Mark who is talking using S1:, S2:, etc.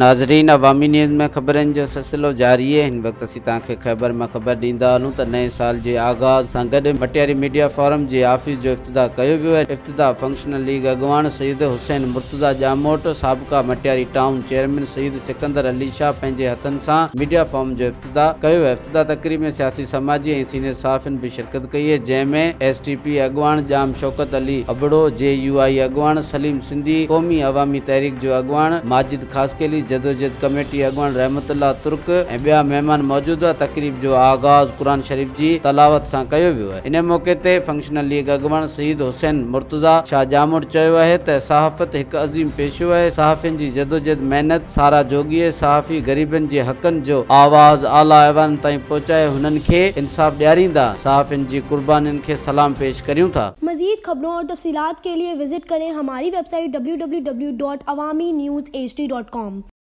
S1: ناظرين عوامي نيوز ۾ خبرن جو سلسلو جاري آهي هن وقت اسين توهان کي خيبر مان خبر ڏيندا هلون ته نئين سال جي آغاز سان گڏ مٽياري ميڊيا فورم جي آفيس جو افتتاح ڪيو ويو آهي افتتاح فنڪشنل ليگ اڳواڻ سيد حسين مرتضيٰ ڄاموٽ سابقه مٽياري ٽائون چيئرمين سيد سڪندر علي شاهه پنهنجي هٿن سان ميڊيا فورم جو افتتاح ڪيو ويو افتتاح تقريب ۾ سياسي سماجي ۽ سينيئر صحافين به شرڪت ڪئي آهي جنهن ۾ ايس ٽي پي اڳواڻ ڄام شوڪت علي ابڙو، جي يو آئي اڳواڻ سليم سنڌي، قومي عوامي تحريڪ جو اڳواڻ ماجد خاصخيلي، جدوجهد ڪميٽي اڳواڻ رحمت الله ترڪ ۽ ٻيا مهمان موجود هئا. تقريب جو آغاز قرآن شريف جي تلاوت سان ڪيو ويو. ان موقعي تي فنڪشنل ليگ اڳواڻ سيد حسين مرتضيٰ شاهه ڄاموٽ چيو آهي ته صحافت هڪ عظيم پيشو آهي، صحافين جي جدوجهد محنت ساراهه جوڳي آهي، صحافي غريبن جي حقن جو آواز اعليٰ ايوانن تائين پهچائي هنن کي انصاف ڏياريندا، صحافين جي قربانين کي سلام پيش ڪريون ٿا.
S2: مزيد خبرون اور تفصيلات کے لئے وزٹ کریں ہماری ویب سائٹ www.awamiNewsHD.com.